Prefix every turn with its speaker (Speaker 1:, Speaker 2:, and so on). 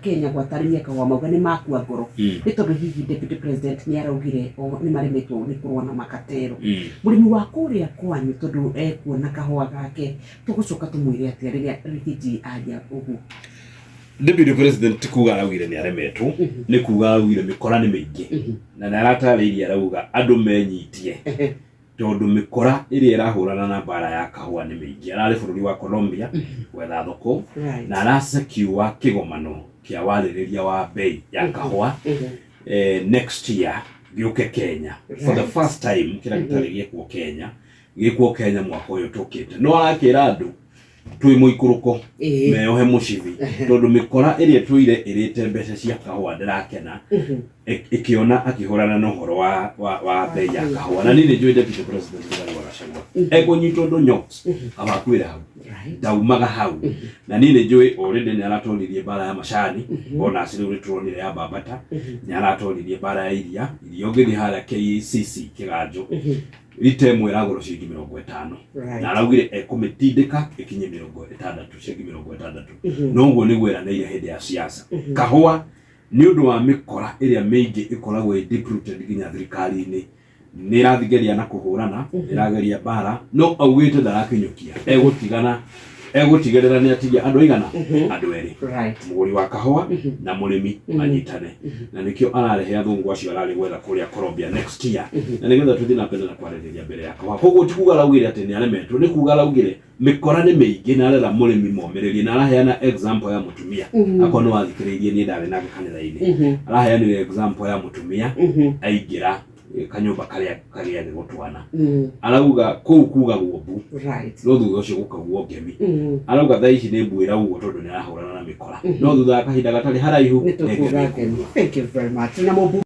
Speaker 1: Kenya gwata arĩmi a kahũa mauga nĩ makua ngoro nĩ tondũ hihi deputy president nĩ araugire o nĩ maremetwo nĩ kũrũa na makatero. Mũrĩmi wa kũrĩa kwanyu tondũ ekuona kahũa gake tũgũcoka tũmwĩre atĩa rĩrĩa Riggy aria ũguo?
Speaker 2: Deputy president ti kuga araugire nĩ aremetwo, nĩ kuga araugire mĩkora nĩ mĩingĩ, na nĩ aratarĩirie arauga andũ menyitie tondũ mĩkora ĩrĩa ĩrahũrana na mbara ya kahũa nĩ mĩingĩ. Ararĩ bũrũri wa Colombia gwetha thoko na arasecure kĩgomano kĩa warĩrĩria wa bei ya kahũa next year gĩũke Kenya for the first time, kĩrĩa gĩtarĩ gĩekwo Kenya, gĩkwo Kenya mwaka ũyũ tũkĩte. No arakĩra andũ twĩ mũikũrũko meohe mũcibi tondũ mĩkora ĩrĩa ĩtũire ĩrĩte mbeca cia kahũa ndĩrakena ĩkĩona akĩhũrana na ũhoro wa bei ya kahũa. Na niĩ nĩ njũĩ deputy president Rigathi wa Gachagua ekũnyitwo ndũnyo abakuĩre hau, ndaumaga hau. Na niĩ nĩ njũĩ already nĩ aratoririe mbara ya macani, bonus rĩu nĩ tũronire ya mbambata, nĩ aratoririe mbara ya iria. Iria ũngĩthiĩ harĩa KCC Kĩganjo, rita ĩmwe ĩragũrwo ciringi 50, na araugire ekũmĩtindĩka ĩkinye 60, ciringi 60. No ũguo nĩguo eranĩire hĩndĩ ya siasa. Kahũa nĩ ũndũ wa mĩkora ĩrĩa mĩingĩ ĩkoragwo ĩ deep rooted nginya thirikari-inĩ, nĩ ĩrathigeria na kũhũrana, nĩ ĩrageria mbara, no augĩte ndarakinyũkia, egũtigana, egũtigĩrĩra nĩ atigia andũ aigana, andũ erĩ, mũgũri wa kahũa na mũrĩmi, manyitane. Na nĩkĩo ararehe athũngũ acio ararĩ gwetha kũrĩa Colombia next year, na nĩgetha tũthiĩ na mbere na kwarĩrĩria mbere ya kahũa. Koguo ti kuga araugire atĩ nĩ aremetwo, nĩ kuga araugire mĩkora nĩ mĩingĩ na arera mũrĩmi momĩrĩrie, na araheana example ya mũtumia. Akorwo nĩ wathikĩrĩirie, niĩ ndarĩ nake kanitha-inĩ, araheanire example ya mũtumia aingĩra kanyũmba karĩa kagĩage gũtwana, arauga kũu kugagwo mbu, no thutha ũcio gũkaugwo ngemi. Arauga thaa ici nĩ mbu ĩraugwo tondũ nĩ arahũrana na mĩkora, no thutha wa kahinda gatarĩ haraihu
Speaker 1: nĩ
Speaker 2: nĩ
Speaker 1: tũkuga
Speaker 2: ngemi
Speaker 1: ngemi.
Speaker 2: ĩkugwo.
Speaker 1: Thank you very much. Na mũmbunge.